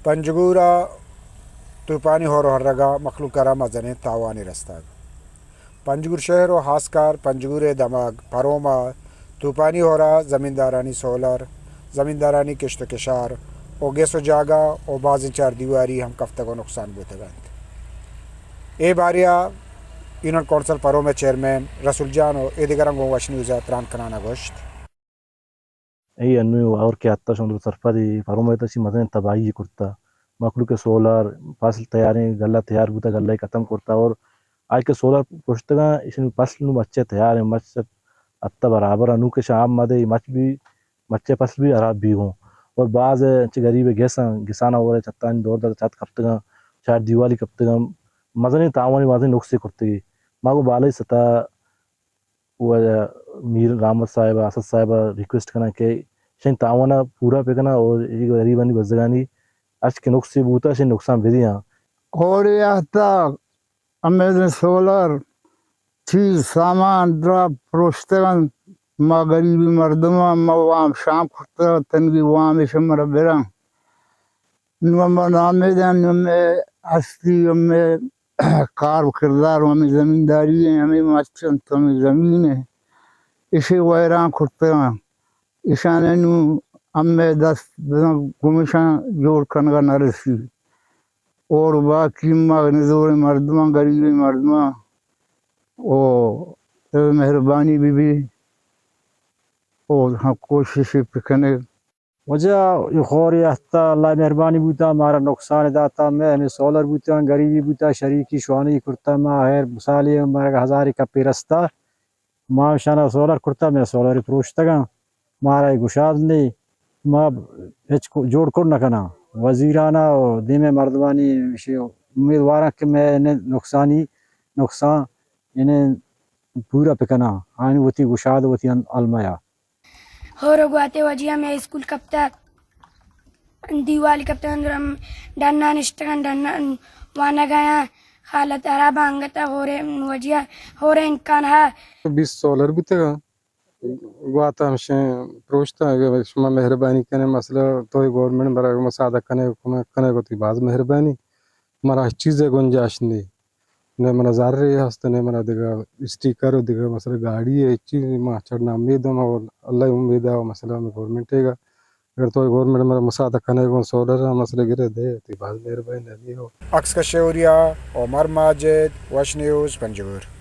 پنجگور ءَ توپانی ہور ءُ ہرگ ءَ مخلوق ءَ را مزنیں تاوانے رستگ۔ پنجگور شہر ءُ ہاسکار پنجگور ءِ دمگ پروم ءَ توپانی ہور ءَ زمیندارانی سولر، زمیندارانی کشت ءُ کشار ءُ گس ءُ جاگہ ءُ بازیں چاردیواری ہم کپتگ ءُ نقصان بوتگ اَنت۔ اے باریا یونین کونسل پروم ءِ چیئرمین رسول جان ءُ ایدگراں گوں وش نیوز ءَ تران کنان ءَ گوشت۔ اے انویں ہور کہ اتہ شمئے سرپد اے، پروم ءَ تہ چی مزنیں تباہی یے کرتہ۔ مخلوق ءِ سولر، فصل تیاریں، گلہ تیار بوتہ، گلہ ءَ ختم کرتہ اور آئی کہ سولر پروشتگاں، ایشانی فصل نوں مچ ءَ تیار ایں، مچ اتہ برابر ایں۔ نوں کہ شام مدے مچ بی، مچ ءِ فصل بی ہراب بیگ ایں۔ اور باز انچیں غریب گس ایں، گساناں اور چھتانی دور دات، چھت کپتگاں، چار دیوالی کپتگاں، مزنیں تاوانے، مزنیں نقصے کرتگی۔ ما گوں بالای سطح ءَ میر رحمت صاحب ءَ، اسد صاحب ءَ ریکویسٹ کناں کہ شین تاوان ءَ پورا بکناں اور اے غریبانی بزگانی ہرچ کہ نقصے بوتہ، شین نقصان بدیاں۔ اور اے ہفتہ ہمے سولر چیز سامان درا پروشتگ اَنت۔ ما غریبیں مردماں، ما وام شام کرتگ، تنگی وام اش مرا براں۔ نوں ما ناامید ایں، نوں مئے ہستی، مئے کار ءُ کردار ءُ ہمے زمینداری ایں، ہمے مچ اَنت، ہمے زمین ایں، ایشی ویران کرتگ اَنت۔ ایشاں نوں ہمے دست بزاں گوں ایشاں جوڑ کنگ ءَ نہ رسی۔ اور باقی ما نزوریں مردماں، غریبیں مردماں، او مہربانی بہ بی، او ہم کوشش بکنگ۔ واجہ، اے ہور ءِ ہفتہ اللہ ءِ مہربانی بوتہ، مارا نقصان داتہ، مئے ہمے سولر بوتہ، غریبی بوتہ، شریکی شوانی کرتہ، ما ہر سالے مارا ہزارے کپے رستہ، ما اشانا سولر کرتہ، مئے سولر پروشتگاں، مارا اے گشاد نے، ما ہچ کو-، جوڑ کر نہ کناں۔ وزیرانا ءُ دیمے مردمانی امیدواراں کہ مئے نقصانی، نقصان یعنی پورا بکناں، آیانی وتی گشاد، وتی المیا۔ ہور ءُ گواتے واجہ، ہمے اسکول کپتگ، دیوال کپتگ، اندر ہم ڈنا نشتگ اَنت، ڈنا وانگ ءَ اَنت، حالت ہراب ایں انگت ءَ ہور ءِ واجہ، ہور ءِ امکان ایں۔ بیست سولر بوتگ اَنت، گوات ہمشیں پروشتگ اَنت۔ اگہ شما مہربانی کنے، مسئلہ تو گورنمنٹ مارا مساعدہ کنے، کمک کنے، وتی باز مہربانی۔ مارا ہچ چیزے گنجائش نی۔ نہ منا زرے ہست، نہ منا دگہ اسٹیکر ءُ دگہ مسئلہ گاڑی ءِ ہچ چیز، ما چڑ ناامید ایں اور اللہ ءِ امید ءَ مسئلہ ہمے گورنمنٹ ءِ گا۔ اگر تو گورنمنٹ مارا مساعدہ کنے گوں سولر ءِ مسئلہ گرے دے، تئی باز مہربانی نبی ہو۔ عکس کش ءُ ہوریا، عمر ماجد، وش نیوز، پنجگور۔